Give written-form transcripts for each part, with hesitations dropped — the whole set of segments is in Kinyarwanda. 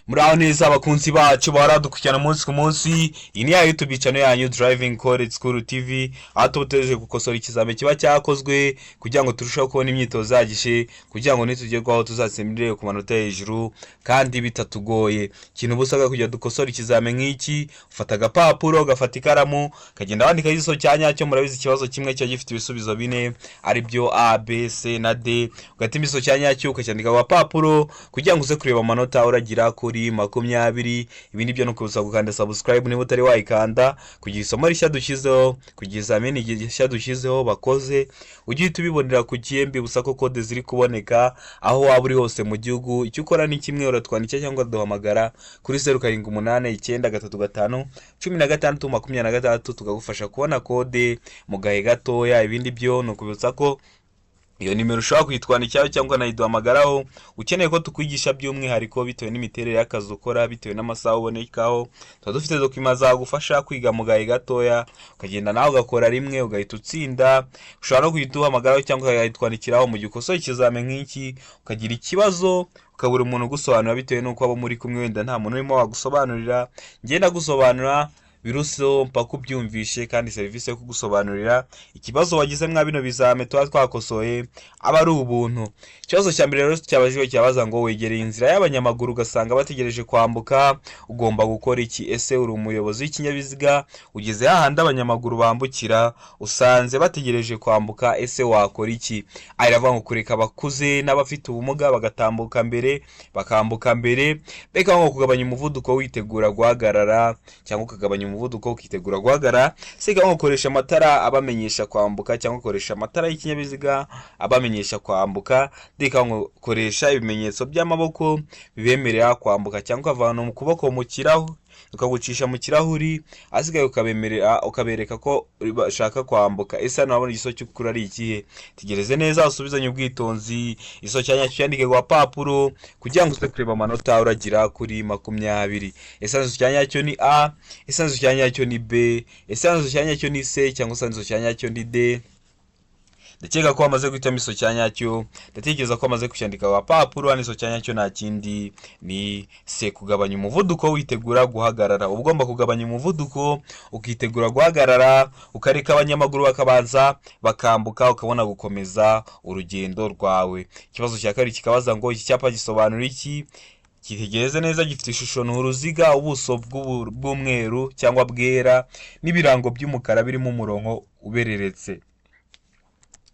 Muraho neza abakunzi bacu baradukurikirana umunsi ku munsi. Iyi ni ya YouTube channel yanyu Driving College School TV, aho tuba tugejeje gukosora ikizami kiba cyakozwe kugira ngo turusheho kubona imyitozo ihagije, kugira ngo nitugerwaho tuzatsindire ku manota hejuru kandi bitatugoye. Ikintu uba usabwa kugira dukosore ikizami nk'iki, ufata agapapuro, ugafata ikaramu, ukagenda wandikaho igisubizo cya nyacyo. Murabizi, ikibazo kimwe kiba gifite ibisubizo bine, aribyo A, B, C na D. Ugahitamo igisubizo cya nyacyo, ukacyandika ku gapapuro kugira ngo uze kureba amanota uragira kuri 20. Ibindi byo ni ukuza gukanda subscribe niba utari wayikanda, kugira isomo rishya dushyizeho, kugira izamini rishya dushyizeho bakoze ujye uhita ubibonera ku gihe. Mbibutsa ko kode ziri kuboneka aho waba uri hose mu gihugu. Icyo ukora ni kimwe, uratwandikira cyangwa uduhamagara kuri 0789351626, tukagufasha kubona kode mu gahe gatoya. Ibindi byo ni ukubibutsa ko iyo nimero ushobora kuyitwandikiraho cyangwa ukanayiduhamagaraho ukeneye ko tukwigisha by'umwihariko, bitewe n'imiterere y'akazi ukora, bitewe n'amasaha ubonekaho. Tuba dufite document zagufasha kwiga mu gahe gatoya, ukagenda nawe ugakora rimwe ugahita utsinda. Ushobora no kuyiduhamagaraho cyangwa ukayitwandikiraho mu gihe ukosoye ikizami nk'iki, ukagira ikibazo, ukabura umuntu ugusobanurira bitewe n'uko abo muri kumwe wenda nta muntu urimo wagusobanurira. Ngenda gusobanura biruseho mpaka ubyumvishe, kandi serivisi yo kugusobanurira ikibazo wagize mwa bino bizame tuba twakosoye aba ari ubuntu. Ikibazo cya mbere rero cyabajijwe cyabaza ngo: wegereye inzira y'abanyamaguru, ugasanga bategereje kwambuka, ugomba gukora iki? Ese uri umuyobozi w'ikinyabiziga, ugeze hahandi abanyamaguru bambukira, usanze bategereje kwambuka, ese wakora iki? Aha iravuga ngo kureka abakuze n'abafite ubumuga bagatambuka mbere, bakambuka mbere. Mbega ngo kugabanya umuvuduko witegura guhagarara, cyangwa ukagabanya umuvuduko ukitegura guhagarara. Se nko gukoresha amatara abamenyesha kwambuka, cyangwa gukoresha amatara y'ikinyabiziga abamenyesha kwambuka. Ndeka ngo koresha ibimenyetso by'amaboko bibemerera kwambuka, cyangwa ukavana mu kuboko mu kirahuri, ukagucisha mu kirahuri, asigaye ukabemerera, ukabereka ko bashaka kwambuka. Ese hano urabona igisubizo cy'ukuri ari ikihe? Tegereze neza, usubizanye ubwitonzi. Igisubizo cya nyacyo cyandike ku gapapuro kugira ngo uze kureba amanota uragira kuri 20. Ese igisubizo cya nyacyo ni A? Ese igisubizo cya nyacyo ni B? Ese igisubizo cya nyacyo ni C, cyangwa se igisubizo cya nyacyo ni D? Ndakeka ko wamaze guhitamo igisubizo cya nyacyo, ndatekereza ko wamaze kucyandika ku gapapuro. Hano igisubizo cya nyacyo nta kindi, ni C, kugabanya umuvuduko witegura guhagarara. Uba ugomba kugabanya umuvuduko ukitegura guhagarara, ukareka abanyamaguru bakabanza bakambuka, ukabona gukomeza urugendo rwawe. Ikibazo cya kabiri kikabaza ngo: iki cyapa gisobanura iki? Kitegereze neza, gifite ishusho ni uruziga, ubuso bw'umweru cyangwa bwera, n'ibirango by'umukara birimo umurongo ubereretse.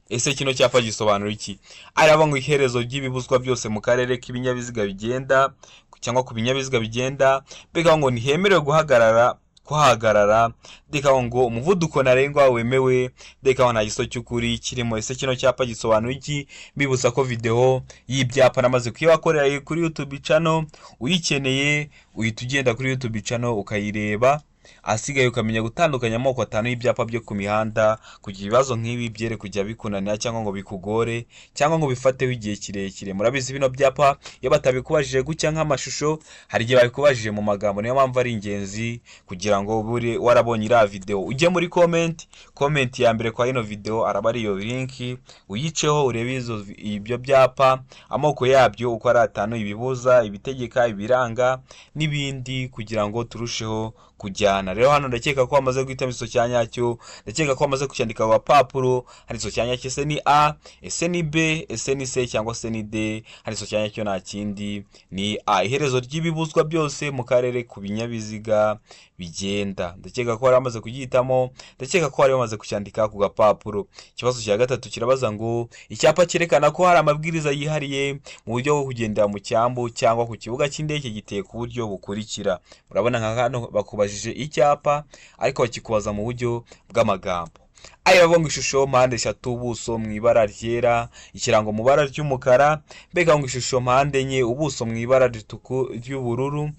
Ese kino cyapa gisobanura iki? Aravuga ngo iherezo ry'ibibuzwa byose mu karere k'ibinyabiziga bigenda, cyangwa ku binyabiziga bigenda. Mbega ngo ntihemerewe guhagarara, kuhagarara. Ndeka ngo umuvuduko ntarengwa wemewe. Ndeka ngo nta gisubizo cy'ukuri kirimo. Ese kino cyapa gisobanura iki? Mbibutsa ko video y'ibyapa namaze kuyibakorera kuri YouTube channel. Uyikeneye uhita ugenda kuri YouTube channel ukayireba, ahasigaye ukamenya gutandukanya amoko atanu y'ibyapa byo ku mihanda, kugira ibibazo nk'ibi byere kujya bikunanira cyangwa ngo bikugore cyangwa ngo bifateho igihe kirekire. Murabizi, bino byapa iyo batabikubajije gutya nk'amashusho, hari igihe babikubajije mu magambo. Niyo mpamvu ari ingenzi kugira ngo buri warabonye iriya video, ujye muri comment. Comment ya mbere kwa ino video araba ari iyo link, uyiceho urebe ibyo byapa, amoko yabyo uko ari atanu: ibibuza, ibitegeka, ibiranga n'ibindi, kugira ngo turusheho kujyana. Rero hano ndakeka ko wamaze guhitamo igisubizo cya nyacyo, ndakeka ko wamaze kucyandika ku gapapuro. Hari igisubizo cya nyacyo. Ese ni A? Ese ni B? Ese ni C, cyangwa se ni D? Hari igisubizo cya nyacyo, nta kindi, ni A, iherezo ry'ibibuzwa byose mu karere ku binyabiziga bigenda. Ndakeka ko wari wamaze kugihitamo, ndakeka ko wari wamaze kucyandika ku gapapuro. Ikibazo cya gatatu kirabaza ngo: icyapa cyerekana ko hari amabwiriza yihariye mu buryo bwo kugendera mu cyambu cyangwa ku kibuga cy'indege giteye ku buryo bukurikira. Murabona nka hano bakubajije icyapa, ariko bakikubaza mu buryo bw'amagambo. Aya bavuga ngo ishusho mpande eshatu, ubuso mu ibara ryera, ikirango mu ibara ry'umukara. Mbega ngo ishusho mpande enye, ubuso mu ibara ry'ubururu.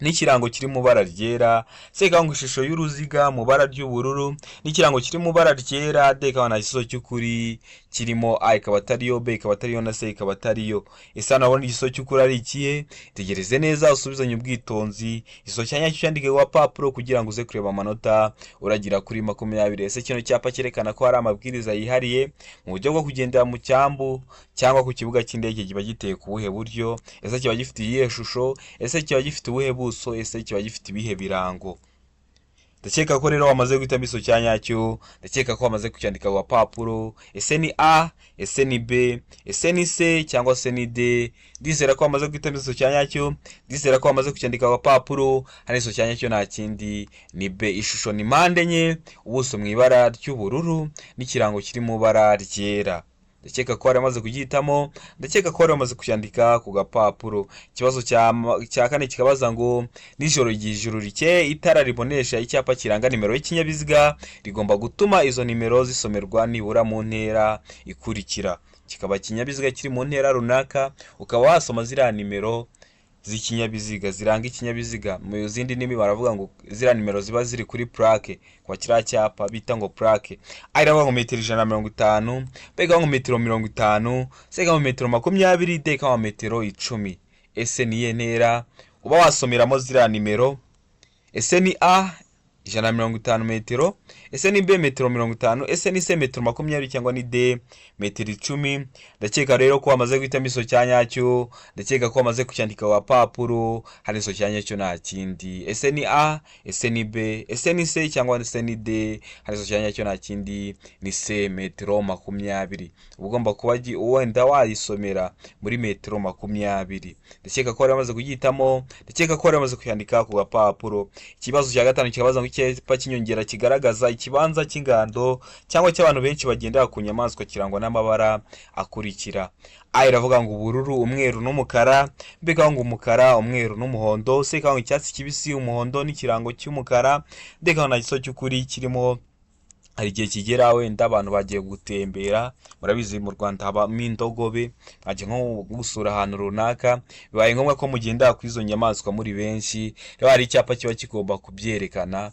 n'ikirango kiri mu bara ryera, C ikavuga ngo ishusho y'uruziga mu bara ry'ubururu n'ikirango kiri mu bara ryera, D ikaba nta gisubizo cy'ukuri kirimo. A ikaba atariyo, B ikaba atariyo na C ikaba atariyo. Ese hano urabona igisubizo cy'ukuri ari ikihe? Tegereze neza, usubizanye ubwitonzi igisubizo cya nyacyo, cyandike ku gapapuro kugira ngo uze kureba amanota uragira kuri 20. Ese kino cyapa cyerekana ko hari amabwiriza yihariye mu buryo bwo kugendera mu cyambu cyangwa ku kibuga cy'indege kiba giteye ku buhe buryo? Ese kiba gifite iyihe shusho? Ese kiba gifite ubuhe buso? Ese kiba gifite ibihe birango? Ndakeka ko rero wamaze guhitamo igisubizo cya nyacyo. Ndakeka ko wamaze kucyandika ku gapapuro. Ese ni A, ese ni B, ese ni C cyangwa se ni D? Ndizera ko wamaze guhitamo igisubizo cya nyacyo. Ndizera ko wamaze kucyandika ku gapapuro. Hano igisubizo cya nyacyo nta kindi, ni B. Ishusho ni mpande enye, ubuso mu ibara ry'ubururu n'ikirango kiri mu ibara ryera. Ndakeka ko wari wamaze kugihitamo. Ndakeka ko wari wamaze kucyandika ku gapapuro. Ikibazo cya kane kikabaza ngo: nijoro, igihe ijoro rikeye, itara ribonesha icyapa kiranga nimero y'ikinyabiziga rigomba gutuma izo nimero zisomerwa nibura mu ntera ikurikira. Kikaba ikinyabiziga kiri mu ntera runaka, ukaba wasoma ziriya nimero z'ikinyabiziga ziranga ikinyabiziga. Mu zindi ndimi baravuga ngo ziriya nimero ziba ziri kuri plaque, kwa kiriya cyapa bita ngo plaque. A iravuga ngo metero 150, B ikavuga ngo metero 50, C ikavuga ngo metero 20, D ikavuga ngo metero 10. Ese ni iyihe ntera uba wasomeramo ziriya nimero? Ese ni A, 150 metero? Ese ni B, metero 50? Ese ni C, metero 20 cyangwa ni D, metero 10? Ndakeka rero ko wamaze guhitamo igisubizo cya nyacyo. Ndakeka ko wamaze kucyandika ku gapapuro. Hano igisubizo cya nyacyo nta kindi. Ese ni A, ese ni B, ese ni C cyangwa se ni D? Hano igisubizo cya nyacyo nta kindi, ni C, metero 20. Uba ugomba kuba wenda wayisomera muri metero 20. Ndakeka ko wari wamaze kugihitamo. Ndakeka ko wari wamaze kuyandika ku gapapuro. Ikibazo cya gatanu kikabaza ngo: icyapa cy'inyongera kigaragaza ikibanza cy'ingando cyangwa cy'abantu benshi bagendera ku nyamaswa kirangwa n'amabara akurikira. A iravuga ngo ubururu, umweru n'umukara, B ikavuga ngo umukara, umweru n'umuhondo, C ikavuga ngo icyatsi kibisi, umuhondo n'ikirango cy'umukara, D ikavuga nta gisubizo cy'ukuri kirimo. Hari igihe kigera wenda abantu bagiye gutembera, murabizi mu Rwanda habamo indogobe, bagiye nko gusura ahantu runaka, bibaye ngombwa ko mugendera kuri izo nyamaswa muri benshi. Rero hari icyapa kiba kigomba kubyerekana.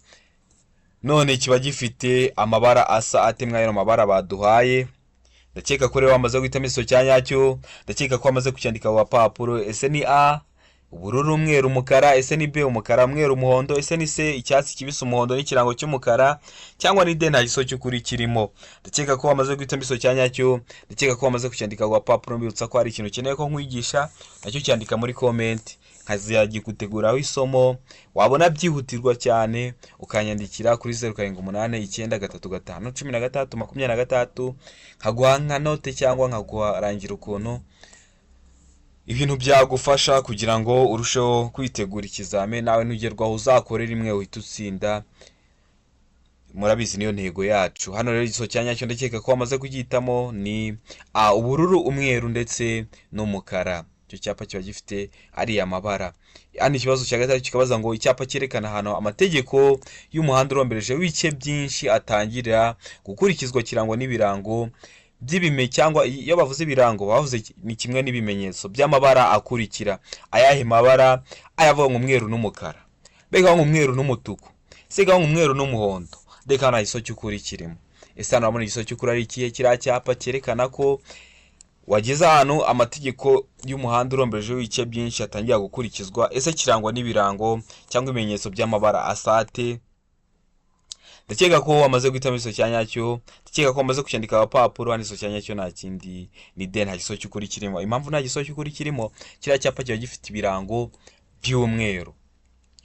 None kiba gifite amabara asa ate mw'ayo mabara baduhaye? Ndakeka ko rero wamaze guhitamo igisubizo cya nyacyo. Ndakeka ko wamaze kucyandika ku gapapuro. Ese ni A, ubururu, umweru, umukara? Ese ni B, umukara, umweru, umuhondo? Ese ni C, icyatsi kibisi, umuhondo n'ikirango cy'umukara cyangwa ni D, nta gisubizo cy'ukuri kirimo? Ndakeka ko wamaze guhitamo igisubizo cya nyacyo. Ndakeka ko wamaze kucyandika ku gapapuro. Mbibutsa ko hari ikintu ukeneye ko nkwigisha, nacyo cyandika muri comment, nkazagiguteguraho isomo. Wabona byihutirwa cyane, ukanyandikira kuri 0789351323, nkaguha nka note cyangwa nkaguharangira ukuntu ibintu byagufasha kugira ngo urusheho kwitegura ikizamini, nawe nugerwaho uzakore rimwe uhite utsinda. Murabizi niyo ntego yacu hano. Rero igisubizo cya nyacyo, ndakeka ko wamaze kugihitamo, ni A, ubururu, umweru ndetse n'umukara. Icyo cyapa kiba gifite ariya mabara. Hano ikibazo cya gatatu kikabaza ngo: icyapa cyerekana ahantu amategeko y'umuhanda urombereje w'ibice byinshi atangirira gukurikizwa kirangwa n'ibirango by'ibime, cyangwa iyo bavuze ibirango bavuze ni kimwe n'ibimenyetso by'amabara akurikira. Ayahe mabara? Ayavuga ngo umweru n'umukara, B ikavuga ngo umweru n'umutuku, C ikavuga ngo umweru n'umuhondo, D ikavuga nta gisubizo cy'ukuri kirimo. Ese hano urabona igisubizo cy'ukuri ari ikihe? Kiriya cyapa cyerekana ko wageze ahantu amategeko y'umuhanda urombereje w'ibice byinshi atangira gukurikizwa, ese kirangwa n'ibirango cyangwa ibimenyetso by'amabara asate? Ndakeka ko wamaze guhitamo igisubizo cya nyacyo. Ndakeka ko wamaze kucyandika agapapuro. Hano igisubizo cya nyacyo nta kindi, ni D, nta gisubizo cy'ukuri kirimo. Impamvu nta gisubizo cy'ukuri kirimo, kiriya cyapa kiba gifite ibirango by'umweru,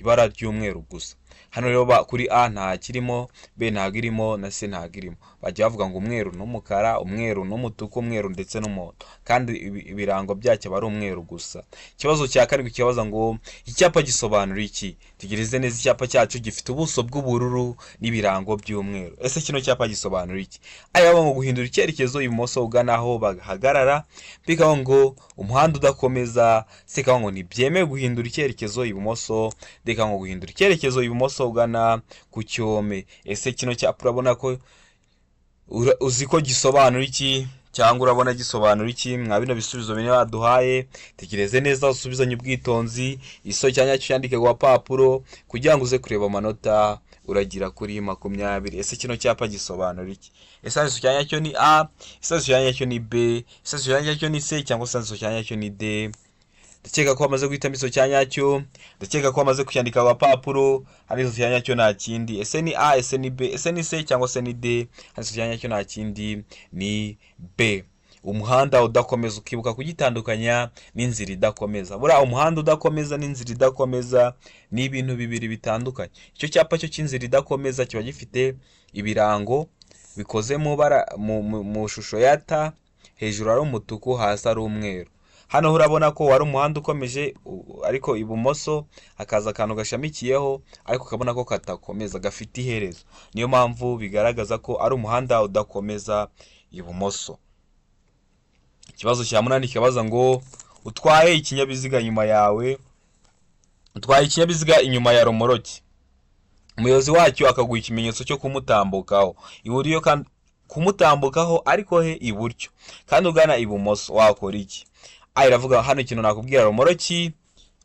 ibara ry'umweru gusa. Hano rero kuri A nta kirimo, B ntabwo irimo na C ntabwo irimo. Bajya bavuga ngo umweru n'umukara, umweru n'umutuku, umweru ndetse n'umuhondo, kandi ibirango byacyo aba ari umweru gusa. Ikibazo cya karindwi kibaza ngo: icyapa gisobanura iki? Tegereze neza, icyapa cyacu gifite ubuso bw'ubururu n'ibirango by'umweru. Ese kino cyapa gisobanura iki? Aya ngo guhindura icyerekezo ibumoso ugana aho bahagarara, B ikavuga ngo umuhanda udakomeza, C ikavuga ngo ntibyemewe guhindura icyerekezo ibumoso, D ikavuga ngo guhindura icyerekezo ibumoso ugana ku cyome. Ese kino cyapa urabona ko uzi ko gisobanura iki? Cyangwa urabona gisobanura iki mwa bino bisubizo bine baduhaye? Tekereze neza, usubizanye ubwitonzi, iso cyangwa cyandike ku gapapuro kugira ngo uze kureba amanota uragira kuri 20. Ese kino cyapa gisobanura iki? Ese igisubizo cya nyacyo ni A, ese igisubizo cya nyacyo ni B, ese igisubizo cya nyacyo ni C, cyangwa se igisubizo cya nyacyo ni D? Ndakeka ko wamaze guhitamo igisubizo cya nyacyo, ndakeka ko wamaze kucyandika ku gapapuro. Hano igisubizo cya nyacyo nta kindi. Ese ni A, ese ni B, ese ni C, cyangwa se ni D? Hano igisubizo cya nyacyo nta kindi, ni B, umuhanda udakomeza. Ukibuka kugitandukanya n'inzira idakomeza. Buriya umuhanda udakomeza n'inzira idakomeza ni ibintu bibiri bitandukanye. Icyo cyapa cyo cy'inzira idakomeza kiba gifite ibirango bikoze mu bara mu shusho ya T, hejuru ari umutuku, hasi ari umweru. Hano urabona ko wari umuhanda ukomeje, ariko ibumoso hakaza akantu gashamikiyeho, ariko ukabona ko kadakomeza, gafite iherezo. Niyo mpamvu bigaragaza ko ari umuhanda udakomeza ibumoso. Ikibazo cya munani kikabaza ngo utwaye ikinyabiziga inyuma yawe, utwaye ikinyabiziga inyuma ya romoroki, umuyobozi wacyo akaguha ikimenyetso cyo kumutambukaho iburyo, kandi kumutambukaho ariko he? Iburyo, kandi ugana ibumoso, wakora iki? A iravuga hano, ikintu nakubwira, romoroki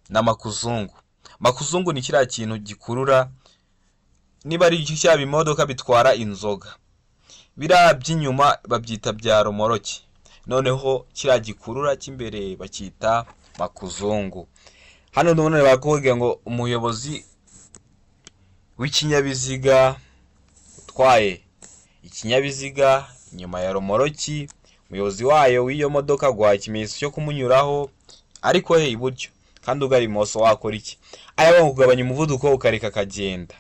na makuzungu. Makuzungu ni kiriya kintu gikurura, niba ari cya bimodoka bitwara inzoga, biriya by'inyuma babyita bya romoroki, noneho kiriya gikurura cy'imbere bacyita makuzungu. Hano none barakubwira ngo umuyobozi w'ikinyabiziga, utwaye ikinyabiziga inyuma ya romoroki, umuyobozi wayo w'iyo modoka aguhaye ikimenyetso cyo kumunyuraho, ariko he? Iburyo, kandi ugana ibumoso, wakora iki? Aya ngo kugabanya umuvuduko ukareka akagenda,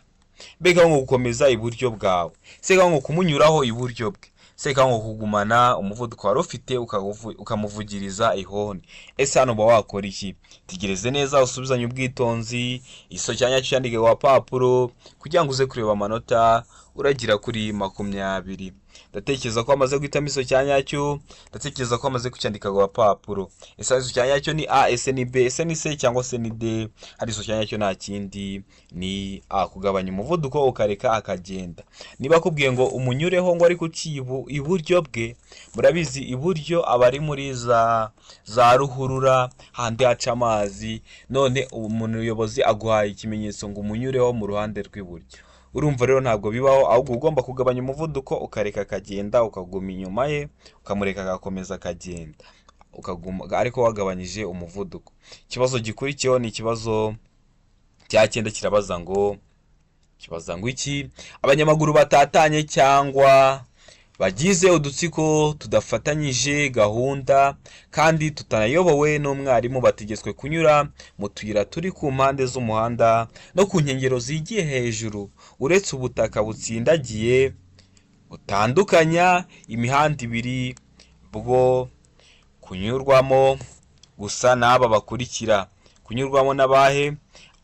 mbega ngo gukomeza iburyo bwawe, se ngo kumunyuraho iburyo bwe, se ngo kugumana umuvuduko wari ufite ukamuvugiriza ihoni. Ese hano uba wakora iki? Tegereze neza, usubizanye ubwitonzi, iso cyanya cyandike ku gapapuro kugira ngo uze kureba amanota uragira kuri 20. Ndatekereza ko wamaze guhitamo iso cya nyacyo, ndatekereza ko wamaze kucyandika ku gapapuro. Ese iso cya nyacyo ni A, ese ni B, ese ni C, cyangwa se ni D? Hari iso cya nyacyo nta kindi, ni A, kugabanya umuvuduko ukareka akagenda. Niba akubwiye ngo umunyureho ngo ariko uciye iburyo bwe, murabizi iburyo aba ari muri za ruhurura, handi haca amazi. None umuyobozi aguhaye ikimenyetso ngo umunyureho mu ruhande rw'iburyo. Urumva rero ntabwo bibaho, ahubwo ugomba kugabanya umuvuduko ukareka akagenda, ukaguma inyuma ye, ukamureka agakomeza akagenda, ukaguma ariko wagabanyije umuvuduko. Ikibazo gikurikiyeho ni ikibazo cya cyenda, kirabaza ngo, kibaza ngo iki? Abanyamaguru batatanye cyangwa bagize udutsiko tudafatanyije gahunda kandi tutanayobowe n'umwarimu bategetswe kunyura mu tuyira turi ku mpande z'umuhanda no ku nkengero zigiye hejuru, uretse ubutaka butsindagiye butandukanya imihanda ibiri bwo kunyurwamo gusa n'aba bakurikira. Kunyurwamo n'abahe?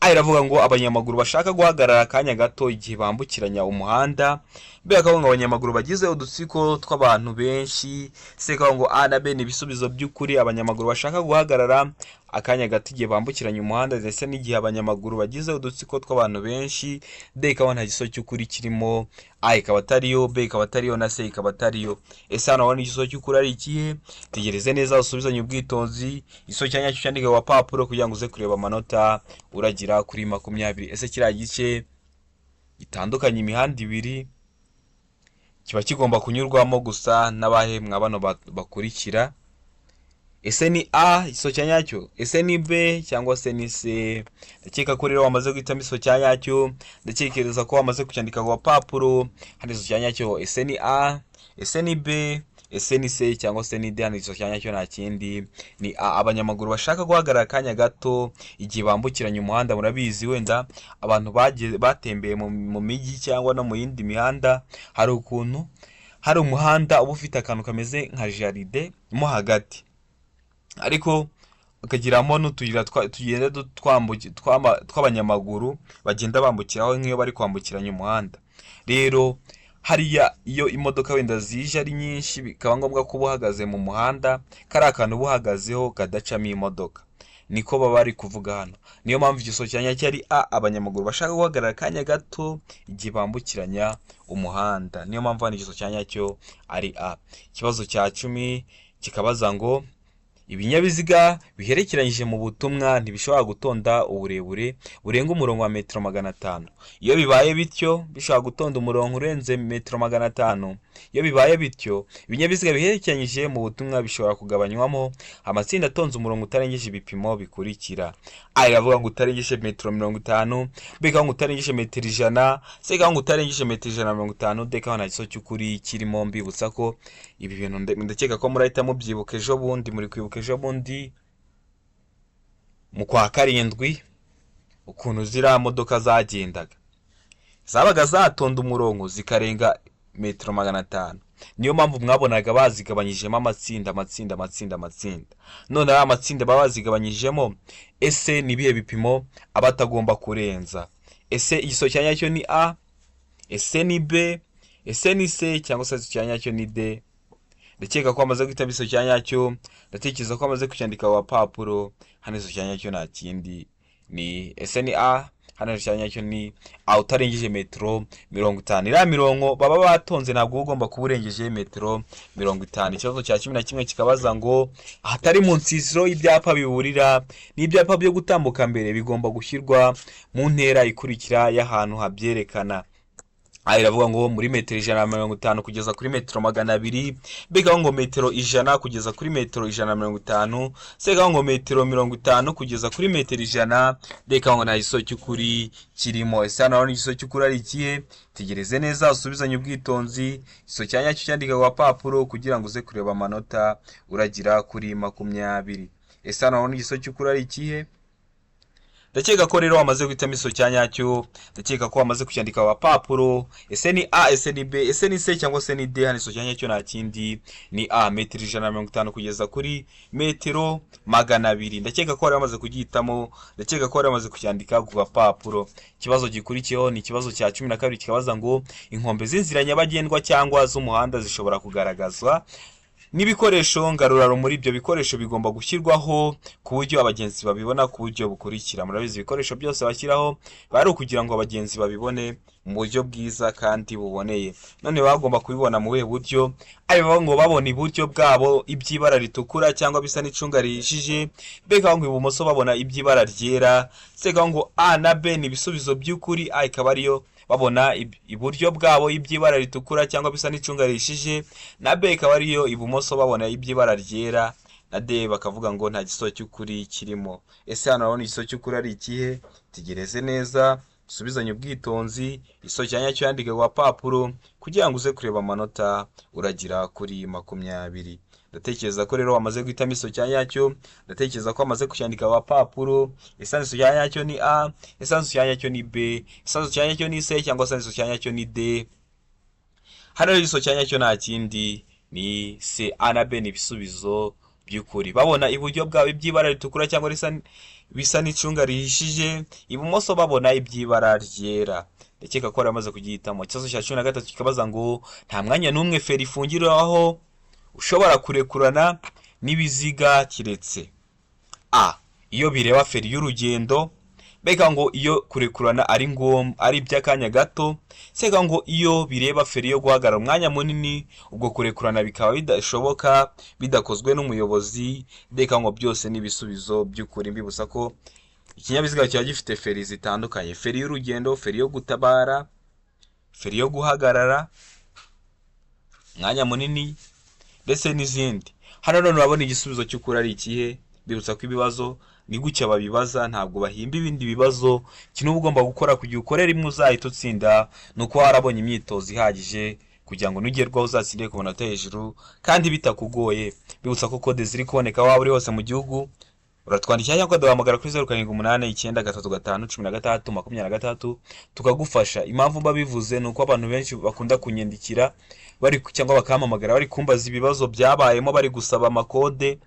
A iravuga ngo abanyamaguru bashaka guhagarara akanya gato igihe bambukiranya umuhanda, B akavuga ngo abanyamaguru bagize udutsiko tw'abantu benshi, C ikavuga ngo A na B ni ibisubizo by'ukuri, abanyamaguru bashaka guhagarara akanya gato igihe bambukiranya umuhanda ndetse n'igihe abanyamaguru bagize udutsiko tw'abantu benshi. D ikaba nta gisubizo cy'ukuri kirimo, A ikaba atariyo, B ikaba atariyo, na C ikaba atariyo. Ese hano wabona igisubizo cy'ukuri ari ikihe? Tegereze neza, usubizanye ubwitonzi, igisubizo cya nyacyo cyandike ku gapapuro kugira ngo uze kureba amanota uragira kuri 20. Ese kiriya gice gitandukanye imihanda ibiri kiba kigomba kunyurwamo gusa n'abahe mwa bano bakurikira? Ese ni A igisubizo cya nyacyo, ese ni B, cyangwa se ni C? Ndakeka ko rero wamaze guhitamo igisubizo cya nyacyo, ndatekereza ko wamaze kucyandika ku gapapuro. Hano igisubizo cya nyacyo, ese ni A, ese ni B, ese ni C, cyangwa se ni D? Hano igisubizo cya nyacyo nta kindi, ni A, abanyamaguru bashaka guhagarara akanya gato igihe bambukiranya umuhanda. Murabizi, wenda abantu batembeye mu mijyi cyangwa no mu yindi mihanda, hari ukuntu hari umuhanda uba ufite akantu kameze nka jardin mo hagati, ariko ukagiramo n'utuyira tugenda tw'abanyamaguru bagenda bambukiraho nk'iyo bari kwambukiranya umuhanda. Rero hariya iyo imodoka wenda zije ari nyinshi, bikaba ngombwa ko uba uhagaze mu muhanda, kariya kantu uba uhagazeho kadacamo imodoka. Niko baba bari kuvuga hano. Niyo mpamvu igisubizo cya nyacyo ari A, abanyamaguru bashaka guhagarara akanya gato igihe bambukiranya umuhanda. Niyo mpamvu hano igisubizo cya nyacyo ari A. Ikibazo cya 10 kikabaza ngo ibinyabiziga biherekeranyije mu butumwa ntibishobora gutonda uburebure burenga umurongo wa metero 500. Iyo bibaye bityo, bishobora gutonda umurongo urenze metero 500. Iyo bibaye bityo, ibinyabiziga biherekeranyije mu butumwa bishobora kugabanywamo amatsinda atonze umurongo utarengeje ibipimo bikurikira: A iravuga ngo utarengeje metero 50, B ikavuga ngo utarengeje metero 100, C ikavuga ngo utarengeje metero 150, D ikavuga nta gisubizo cy'ukuri kirimo. Mbibutsa ko ibi bintu ndakeka ko murahita mubyibuka ejo bundi, muri kwibuka ejo bundi mu kwa karindwi ukuntu ziriya modoka zagendaga, zabaga zatonda umurongo zikarenga metero 500. Niyo mpamvu mwabonaga bazigabanyijemo amatsinda, amatsinda, amatsinda, amatsinda. None ariya matsinda baba bazigabanyijemo, ese ni ibihe bipimo aba atagomba kurenza? Ese igisubizo cya nyacyo ni A, ese ni B, ese ni C, cyangwa se igisubizo cya nyacyo ni D? Ndakeka ko wamaze guhitamo igisubizo cya nyacyo, ndatekereza ko wamaze kucyandika ku gapapuro. Hano igisubizo cya nyacyo nta kindi ni, ese ni A? Hano igisubizo cya nyacyo ni A, utarengeje metero 50. Iriya mirongo baba batonze ntabwo uba ugomba kuba urengeje metero 50. Ikibazo cya 11 kikabaza ngo ahatari mu nsisiro y'ibyapa biburira n'ibyapa byo gutambuka mbere bigomba gushyirwa mu ntera ikurikira y'ahantu habyerekana: A iravuga ngo muri metero 150 kugeza kuri metero 200, B ikavuga ngo metero 100 kugeza kuri metero 150, C ikavuga ngo metero 50 kugeza kuri metero 100, D ikavuga ngo nta gisubizo cy'ukuri kirimo. Ese hano urabona igisubizo cy'ukuri ari ikihe? Tegereze neza, usubizanye ubwitonzi, igisubizo cya nyacyo cyandika ku gapapuro kugira ngo uze kureba amanota uragira kuri 20. Ese hano urabona igisubizo cy'ukuri ari ikihe? Ndakeka ko rero wamaze guhitamo igisubizo cya nyacyo, ndakeka ko wamaze kucyandika ku gapapuro. Ese ni A, ese ni B, ese ni C, cyangwa se ni D? Hano igisubizo cya nyacyo nta kindi ni A, metero 150 kugeza kuri metero 200. Ndakeka ko wari wamaze kugihitamo, ndakeka ko wari wamaze kucyandika ku gapapuro. Ikibazo gikurikiyeho ni ikibazo cya 12, kikabaza ngo inkombe z'inzira nyabagendwa cyangwa z'umuhanda zishobora kugaragazwa n'ibikoresho ngarurarumuri. Ibyo bikoresho bigomba gushyirwaho ku buryo abagenzi babibona ku buryo bukurikira. Murabizi, ibikoresho byose bashyiraho bari ukugira ngo abagenzi babibone mu buryo bwiza kandi buboneye. None bagomba kubibona mu buhe buryo? Ari ngo babona iburyo bwabo iby'ibara ritukura cyangwa bisa n'icunga rihishije, B ngo ibumoso babona iby'ibara ryera, C ngo A na B ni ibisubizo by'ukuri. A ikaba ariyo babona iburyo bwabo iby'ibara ritukura cyangwa bisa n'icunga rihishije, na B ikaba ariyo ibumoso babona iby'ibara ryera, na D bakavuga ngo nta gisubizo cy'ukuri kirimo. Ese hano urabona igisubizo cy'ukuri ari ikihe? Tegereze neza, usubizanye ubwitonzi, igisubizo cya nyacyo yandike ku gapapuro kugira ngo uze kureba amanota uragira kuri 20. Ndatekereza ko rero wamaze guhitamo igisubizo cya nyacyo, ndatekereza ko wamaze kucyandika ku gapapuro. Ese igisubizo cya nyacyo ni A, ese igisubizo cya nyacyo ni B, ese igisubizo cya nyacyo ni C, cyangwa se igisubizo cya nyacyo ni D? Hano rero igisubizo cya nyacyo nta kindi ni C. A na B ni ibisubizo by'ukuri. Babona iburyo bwabo iby'ibara ritukura cyangwa risa bisa n'icunga rihishije, ibumoso babona iby'ibara ryera. Ndakeka ko bari bamaze kugihitamo. Ikibazo cya 13 kikabaza ngo nta mwanya n'umwe feri ifungiraho ushobora kurekurana n'ibiziga keretse: A, iyo bireba feri y'urugendo, mbega ngo iyo kurekurana ari ngombwa ari iby'akanya gato, sega ngo iyo bireba feri yo guhagarara umwanya munini, ubwo kurekurana bikaba bidashoboka bidakozwe n'umuyobozi, reka ngo byose ni ibisubizo by'ukuri. Mbibutsa ko ikinyabiziga kiba gifite feri zitandukanye: feri y'urugendo, feri yo gutabara, feri yo guhagarara umwanya munini, ndetse n'izindi. Hano none urabona igisubizo cy'ukuri ari ikihe? Mbibutsa ko ibibazo ni gutya babibaza, ntabwo bahimba ibindi bibazo. Ikintu uba ugomba gukora kugira ukore rimwe uzahita utsinda ni ukuba warabonye imyitozo ihagije kugira ngo nugerwaho uzatsinde ku manota hejuru kandi bitakugoye. Bibutsa ko kode ziri kuboneka waba uri hose mu gihugu, uratwandikira cyangwa ukaduhamagara kuri 0789351626 tukagufasha. Impamvu mba bivuze ni uko abantu benshi bakunda kunyandikira bari cyangwa bakampamagara bari kumbaza ibibazo byabayemo, bari gusaba amakode,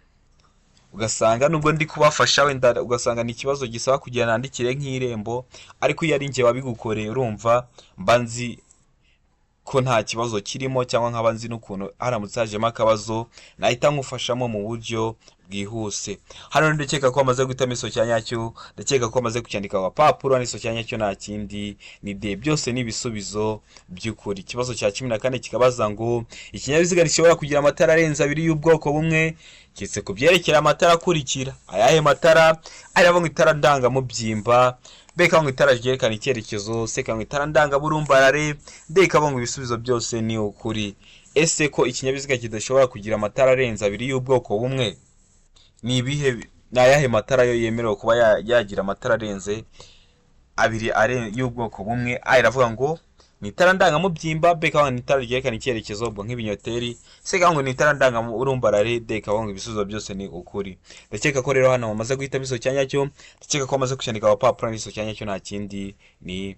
ugasanga nubwo ndi kubafasha wenda ugasanga ni ikibazo gisaba kugira nandikire nk'Irembo, ariko iyo ari njye wabigukoreye urumva mba nzi ko nta kibazo kirimo, cyangwa nkaba nzi n'ukuntu haramutse hajemo akabazo nahita nkufashamo mu buryo bwihuse. Hano ndakeka ko bamaze guhitamo iso cya nyacyo, ndakeka ko bamaze kucyandika ku gapapuro. Hano iso cya nyacyo nta kindi, ni D. Byose ni ibisubizo by'ukuri. Ikibazo cya 14 kikabaza ngo: ikinyabiziga gishobora kugira amatara arenze abiri y'ubwoko bumwe, keretse ku byerekeye amatara akurikira. Ayahe matara? Arimo ngo itara ndangamubyimba, B ngo itara ryerekana icyerekezo, C ngo itara ndangaburumbarare, D ngo ibisubizo byose ni ukuri. Ese ko ikinyabiziga kidashobora kugira amatara arenze abiri y'ubwoko bumwe, ni ibihe, ni ayahe matara yo yemerewe kuba yagira amatara arenze abiri y'ubwoko bumwe? A iravuga ngo ni itara ndangamubyimba, B ikavuga ngo ni itara ryerekana icyerekezo, ubwo nk'ibinyoteri, C ikavuga ngo ni itara ndangamurumbarare, D ikavuga ngo ibisubizo byose ni ukuri. Ndakeka ko rero hano bamaze guhitamo iso cya nyacyo, ndakeka ko bamaze kucyandika ku gapapuro. N'iso cya nyacyo nta kindi, ni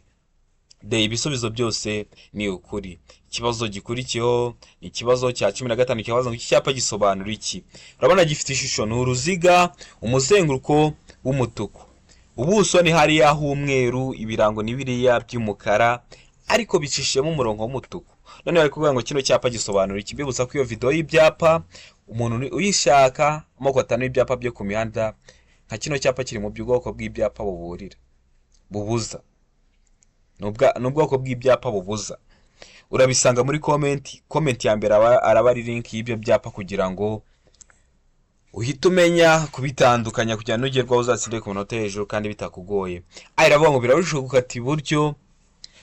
D. Ibisubizo byose ni ukuri. Ikibazo gikurikiyeho ni ikibazo cya 15, kibaza ngo: iki cyapa gisobanura iki? Urabona gifite ishusho, ni uruziga, umuzenguruko w'umutuku, ubuso ni hariya h'umweru, ibirango ni biriya by'umukara, ariko bicishijemo umurongo w'umutuku. None bari kuvuga ngo kino cyapa gisobanura iki? Mbibutsa ko iyo video y'ibyapa, umuntu uyishaka, amoko atanu y'ibyapa byo ku mihanda, nka kino cyapa kiri mu bwoko bw'ibyapa buburira, bubuza, ni ubwoko bw'ibyapa bubuza. Urabisanga muri comment. Comment ya mbere araba ari link y'ibyo byapa, kugira ngo uhite umenya kubitandukanya, kugira ngo nugerwaho uzatsinde ku manota hejuru kandi bitakugoye. A iravuga ngo birabujijwe gukata iburyo,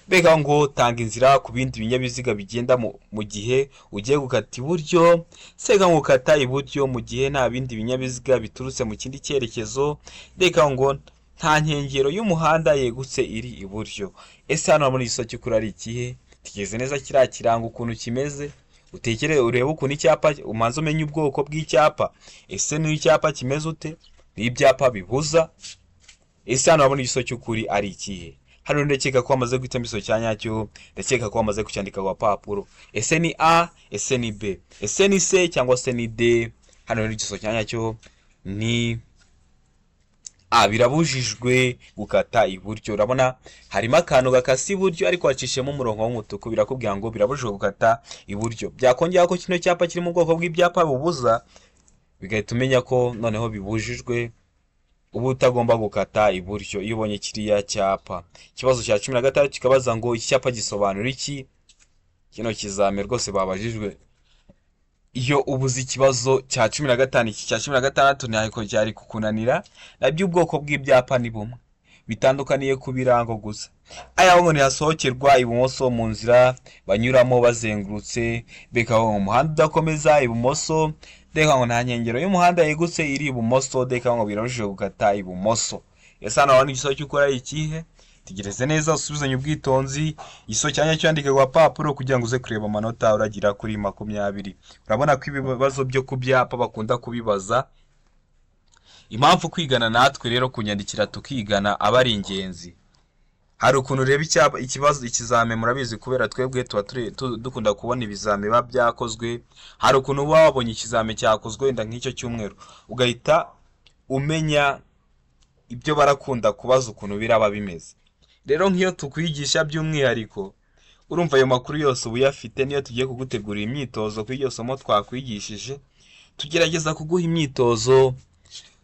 B ngo tanga inzira ku bindi binyabiziga bigenda mu gihe ugiye gukata iburyo, C ngo kata iburyo mu gihe nta bindi binyabiziga biturutse mu kindi cyerekezo, D ngo nta nkengero y'umuhanda yegutse iri iburyo. Ese hano muri igisubizo cy'ukuri ari ikihe? Tekereza neza kiriya kirango ukuntu kimeze, utekere urebe ukuntu icyapa, umanze umenye ubwoko bw'icyapa. Ese ni icyapa kimeze ute? Ni ibyapa bibuza. Ese hano urabona igisubizo cy'ukuri ari ikihe? Hano ndakeka ko wamaze guhitamo igisubizo cya nyacyo, ndakeka ko wamaze kucyandika ku gapapuro. Ese ni A, ese ni B, ese ni C, cyangwa se ni D? Hano rero igisubizo cya nyacyo ni A, birabujijwe gukata iburyo. Urabona harimo akantu gakase iburyo, ariko wacishijemo umurongo w'umutuku, birakubwira ngo birabujijwe gukata iburyo. Byakongera ko kino cyapa kiri mu bwoko bw'ibyapa bubuza, bigahita umenya ko noneho bibujijwe, uba utagomba gukata iburyo iyo ubonye kiriya cyapa. Ikibazo cya 16 kikabaza ngo: iki cyapa gisobanura iki? Kino kizame rwose babajijwe, iyo ubuze ikibazo cya 15, iki cya 16 ntabwo cyari kukunanira. Nabyo ubwoko bw'ibyapa ni bumwe, bitandukaniye ku birango gusa. Aya ngo ntihasohokerwa ibumoso mu nzira banyuramo bazengurutse, B ngo umuhanda udakomeza ibumoso, D ngo nta nkengero y'umuhanda yegutse iri ibumoso, D ngo birabujijwe gukata ibumoso. Ese hano urabona igisubizo cy'ukuri ari ikihe? Tegereze neza, usubizanye ubwitonzi. Igisubizo cya nyacyo yandike ku gapapuro kugira ngo uze kureba amanota uragira kuri 20. Urabona ko ibibazo byo ku byapa bakunda kubibaza. Impamvu kwigana natwe rero, kunyandikira tukigana, aba ari ingenzi. Hari ukuntu ureba icyapa, ikibazo, ikizame, murabizi, kubera twebwe tuba dukunda kubona ibizame biba byakozwe. Hari ukuntu uba wabonye ikizame cyakozwe wenda nk'icyo cyumweru, ugahita umenya ibyo barakunda kubaza ukuntu biraba bimeze. Rero nk'iyo tukwigisha by'umwihariko, urumva ayo makuru yose uba uyafite. Niyo tugiye kugutegurira imyitozo kuri iryo somo twakwigishije, tugerageza kuguha imyitozo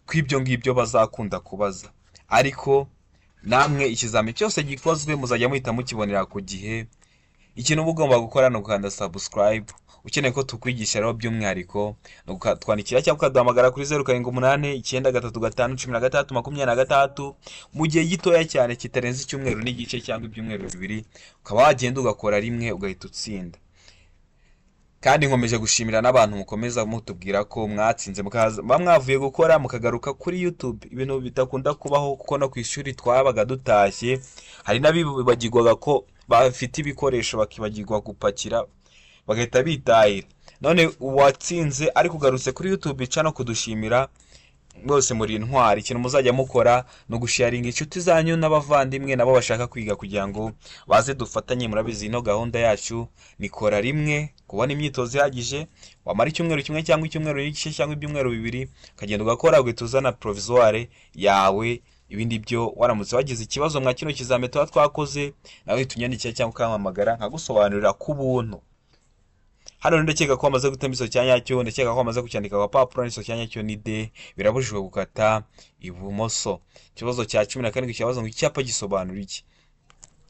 kw'ibyo ngibyo bazakunda kubaza. Ariko namwe ikizami cyose gikozwe muzajya muhita mukibonera ku gihe. Ikintu uba ugomba gukora ni ugukanda subscribe. Ukeneye ko tukwigisha rero by'umwihariko, ni ukatwandikira cyangwa ukaduhamagara kuri 0789351626, mu gihe gitoya cyane kitarenze icyumweru n'igice cyangwa ibyumweru 2, ukaba wagenda ugakora rimwe ugahita utsinda. Kandi nkomeje gushimira n'abantu mukomeza mutubwira ko mwatsinze, mukaza muba mwavuye gukora mukagaruka kuri YouTube, ibintu bidakunda kubaho, kuko no ku ishuri twabaga dutashye, hari n'abibagirwaga ko bafite ibikoresho, bakibagirwa gupakira, bagahita bitahira. None uwatsinze ariko ugarutse kuri YouTube ica no kudushimira, bose muri intwari. Ikintu muzajya mukora ni ugusharinga inshuti zanyu n'abavandimwe nabo bashaka kwiga, kugira ngo baze dufatanye. Murabizi, ino gahunda yacu ni kora rimwe kubona imyitozo ihagije. Wamara icyumweru kimwe cyangwa icyumweru n'igice cyangwa ibyumweru 2, ukagenda ugakora, ugahita uzana provisoire yawe. Ibindi byo, waramutse wagize ikibazo mwa kino kizame tuba twakoze, nawe uhita unyandikira cyangwa ukampamagara nkagusobanurira ku buntu. Hano rero ndakeka ko wamaze guhitamo igisubizo cya nyacyo, ndakeka ko wamaze kucyandika ku gapapuro. Igisubizo cya nyacyo ni D, birabujijwe gukata ibumoso. Ikibazo cya 17 kibaza ngo icyapa gisobanura iki?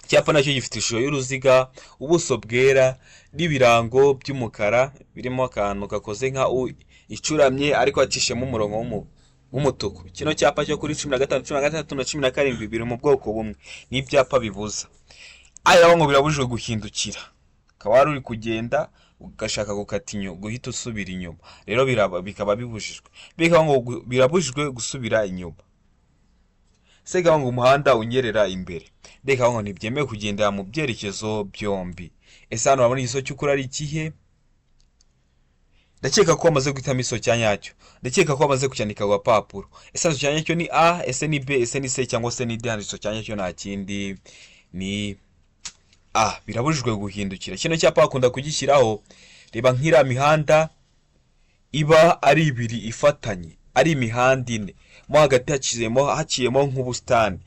Icyapa nacyo gifite ishusho y'uruziga, ubuso bwera n'ibirango by'umukara birimo akantu gakoze nka U icuramye ariko hacishemo umurongo w'umutuku. Kino cyapa cyo kuri 15, 16 na 17 biri mu bwoko bumwe, ni ibyapa bibuza. Aya ngo birabujijwe guhindukira, ukaba wari uri kugenda ugashaka gukata inyuma, guhita usubira inyuma, rero bikaba bibujijwe. Bikaba ngo birabujijwe gusubira inyuma. C ikaba ngo umuhanda unyerera imbere. D ikaba ngo ntibyemewe kugendera mu byerekezo byombi. Ese hano urabona igisubizo cy'ukuri ari ikihe? Ndakeka ko wamaze guhitamo igisubizo cya nyacyo, ndakeka ko wamaze kucyandika ku gapapuro. Ese igisubizo cya nyacyo ni A, ese ni B, ese ni C cyangwa se ni D? Hano igisubizo cya nyacyo nta kindi, ni A, birabujijwe guhindukira. Kino cyapa bakunda kugishyiraho, reba nk'iriya mihanda iba ari ibiri ifatanye, ari imihanda ine, mo hagati haciyemo nk'ubusitani.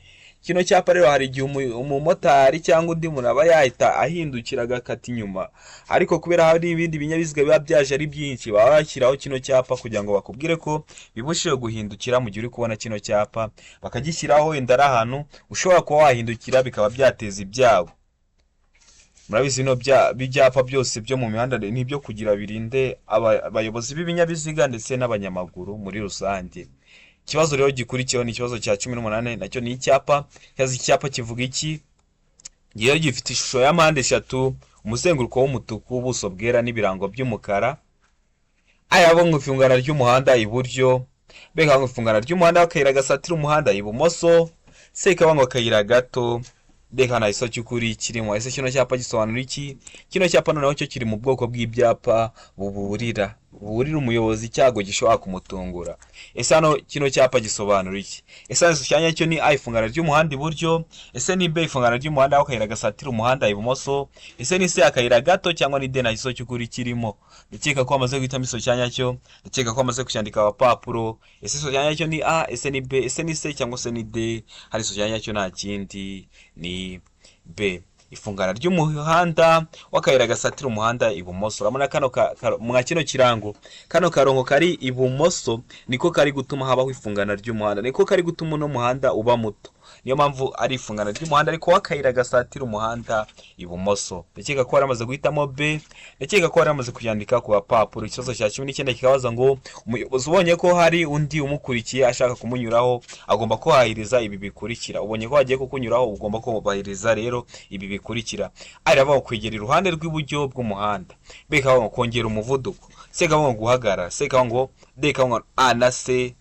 Kino cyapa rero hari igihe umumotari cyangwa undi muntu aba yahita ahindukira agakata inyuma, ariko kubera hari ibindi binyabiziga biba byaje ari byinshi, baba bashyiraho kino cyapa kugira ngo bakubwire ko bibujijwe guhindukira. Mu gihe uri kubona kino cyapa, bakagishyiraho wenda ari ahantu ushobora kuba wahindukira bikaba byateza ibyago. Murabizi, bino byapa byose byo mu mihanda ni ibyo kugira birinde abayobozi b'ibinyabiziga ndetse n'abanyamaguru muri rusange. Ikibazo rero gikurikiyeho ni ikibazo cya 18, nacyo ni icyapa. Ikibazo, icyapa kivuga iki? Iyo gifite ishusho ya mpande eshatu, umuzenguruko w'umutuku, ubuso bwera n'ibirango by'umukara. Aya ngo ifungana ry'umuhanda iburyo, B ngo ifungana ry'umuhanda w'akayira gasatira umuhanda ibumoso, C ikaba ngo akayira gato, D nta gisubizo cy'ukuri kirimo. Ese kino cyapa gisobanura iki? Kino cyapa noneho cyo kiri mu bwoko bw'ibyapa buburira umuyobozi icyago gishobora kumutungura. Ese hano kino cyapa gisobanura iki? Ese hano igisubizo cya ni A, ifungana ry'umuhanda iburyo, ese ni B, ifungana ry'umuhanda w'akayira gasatira umuhanda ibumoso, ese ni C, akayira gato, cyangwa ni D, nta gisubizo cy'ukuri kirimo? Ndakeka ko wamaze guhitamo igisubizo cya nyacyo, ndakeka ko wamaze kucyandika agapapuro. Ese igisubizo cya nyacyo ni A, ese ni B, ese ni C cyangwa se ni D? Hari igisubizo cya nyacyo nta kindi, ni B, ifungana ry'umuhanda w'akayira gasatira umuhanda ibumoso. Urabona kano mwa kino kirango, kano karongo kari ibumoso niko kari gutuma habaho ifungana ry'umuhanda, niko kari gutuma uno muhanda uba muto. Niyo mpamvu ari ifungana ry'umuhanda ariko w'akayira gasatira umuhanda ibumoso. Ndakeka ko waramaze guhitamo B, ndakeka ko waramaze kuyandika ku gapapuro. Ikibazo cya 19 kikabaza ngo umuyobozi ubonye ko hari undi umukurikiye ashaka kumunyuraho agomba kubahiriza ibi bikurikira. Ubonye ko hagiye kukunyuraho, ugomba kubahiriza rero ibi bikurikira: A iravuga ngo kwegera iruhande rw'iburyo bw'umuhanda, B ikavuga ngo kongera umuvuduko, C ikavuga ngo guhagarara, C ikavuga ngo D ikavuga ngo A na C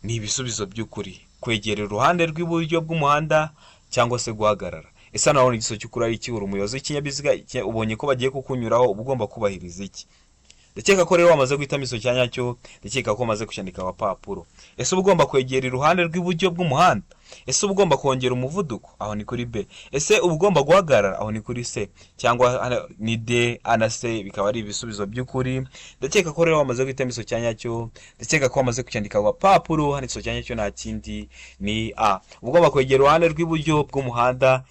ni ibisubizo by'ukuri: kwegera iruhande rw'iburyo bw'umuhanda cyangwa se guhagarara. Ese hano urabona igisubizo cy'ukuri ari iki? Uri umuyobozi w'ikinyabiziga, ubonye ko bagiye kukunyuraho, uba ugomba kubahiriza iki? Ndakeka ko rero wamaze guhitamo igisubizo cya nyacyo, ndakeka ko wamaze kucyandika agapapuro. Ese uba ugomba kwegera iruhande rw'iburyo bw'umuhanda? Ese uba ugomba kongera umuvuduko? Aho ni kuri B. Ese uba ugomba guhagarara? Aho ni kuri C. Cyangwa hano ni D, A na C bikaba ari ibisubizo by'ukuri. Ndakeka ko rero wamaze guhitamo igisubizo cya nyacyo, ndakeka ko wamaze kucyandika ku gapapuro. Hano igisubizo cya nyacyo nta kindi, ni A, uba ugomba kwegera iruhande rw'iburyo bw'umuhanda.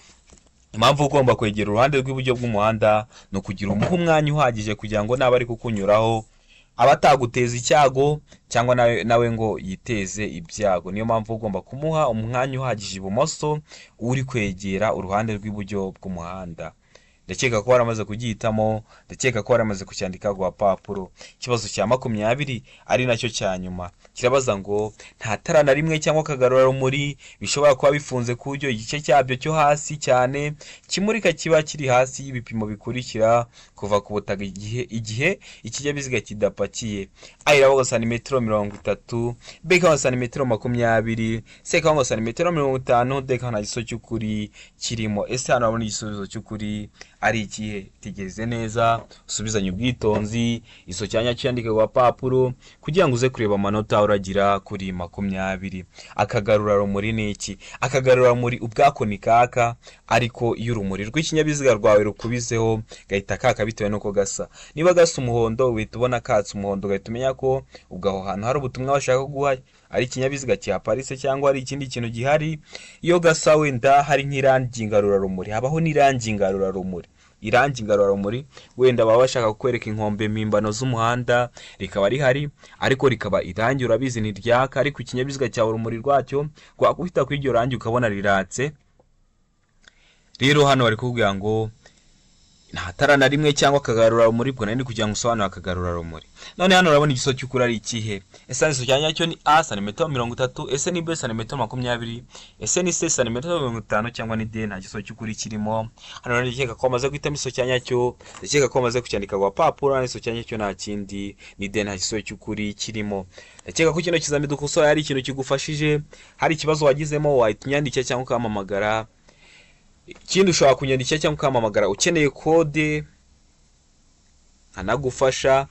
Impamvu ugomba kwegera uruhande rw'iburyo bw'umuhanda ni ukugira umuhe umwanya uhagije kugira ngo naba ari kukunyuraho aba ataguteza icyago cyangwa nawe ngo yiteze ibyago. Niyo mpamvu ugomba kumuha umwanya uhagije ibumoso uri kwegera uruhande rw'iburyo bw'umuhanda. Ndakeka ko waramaze kugihitamo, ndakeka ko waramaze kucyandika ku gapapuro. Ikibazo cya 20 ari nacyo cya nyuma kirabaza ngo nta tara na rimwe cyangwa akagarurarumuri bishobora kuba bifunze ku buryo igice cyabyo cyo hasi cyane kimurika kiba kiri hasi y'ibipimo bikurikira kuva ku butaka igihe ikinyabiziga kidapakiye: A iravuga santimetero 30, B ikavuga santimetero 20, C ikavuga santimetero 50, D ikavuga nta gisubizo cy'ukuri kirimo. Ese hano urabona igisubizo cy'ukuri ari ikihe? Tegereze neza, usubizanye ubwitonzi, iso cyanya cyandike ku gapapuro kugira ngo uze kureba amanota uragira kuri 20. Akagarurarumuri ni iki? Akagarurarumuri ubwako ni kaka, ariko iyo urumuri rw'ikinyabiziga rwawe rukubizeho gahita kaka bitewe n'uko gasa. Niba gasa umuhondo, uhita ubona katse umuhondo, ugahita umenya ko ubwo aho hantu hari ubutumwa bashaka kuguha, ari ikinyabiziga kihaparitse cyangwa hari ikindi kintu gihari. Iyo gasa wenda hari nk'irangi ngarurarumuri, habaho n'irangi ngarurarumuri. Irangi ngarurarumuri, wenda baba bashaka kukwereka inkombe mpimbano z'umuhanda, rikaba rihari ariko rikaba irangi, urabizi ntiryaka, ariko ikinyabiziga cyawe urumuri rwacyo rwakubita kuri iryo rangi ukabona riratse. Rero hano bari kukubwira ngo nta tara na rimwe cyangwa akagarurarumuri. Ubwo nari ndi kugira ngo usobanure akagarurarumuri. None hano urabona igisubizo cy'ukuri ari ikihe? Ese igisubizo cya nyacyo ni A, santimetero 30? Ese ni B, santimetero 20? Ese ni C, santimetero 50? Cyangwa ni D, nta gisubizo cy'ukuri kirimo? Hano rero ndakeka ko wamaze guhitamo igisubizo cya nyacyo, ndakeka ko wamaze kucyandika ku gapapuro. Hano igisubizo cya nyacyo nta kindi, ni D, nta gisubizo cy'ukuri kirimo. Ndakeka ko kino kizami dukosoye hari ikintu kigufashije. Hari ikibazo wagizemo, wahita unyandikira cyangwa ukampamagara. Ikindi, ushobora kunyandikira cyangwa ukampamagara ukeneye kode, nkanagufasha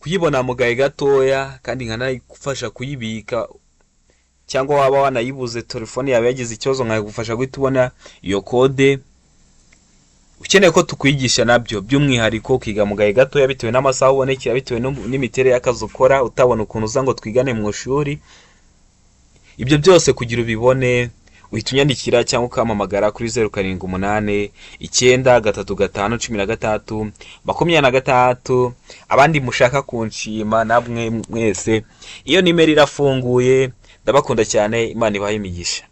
kuyibona mu gahe gatoya, kandi nkanagufasha kuyibika, cyangwa waba wanayibuze, telefone yawe yagize ikibazo, nkagufasha guhita ubona iyo kode. Ukeneye ko tukwigisha nabyo by'umwihariko, ukiga mu gahe gatoya bitewe n'amasaha ubonekera, bitewe n'imiterere y'akazi ukora, utabona ukuntu uza ngo twigane mu ishuri, ibyo byose kugira ubibone, uhita unyandikira cyangwa ukampamagara kuri 0789351626. Abandi mushaka kunshima namwe mwese, iyo nimero irafunguye. Ndabakunda cyane, Imana ibahe imigisha.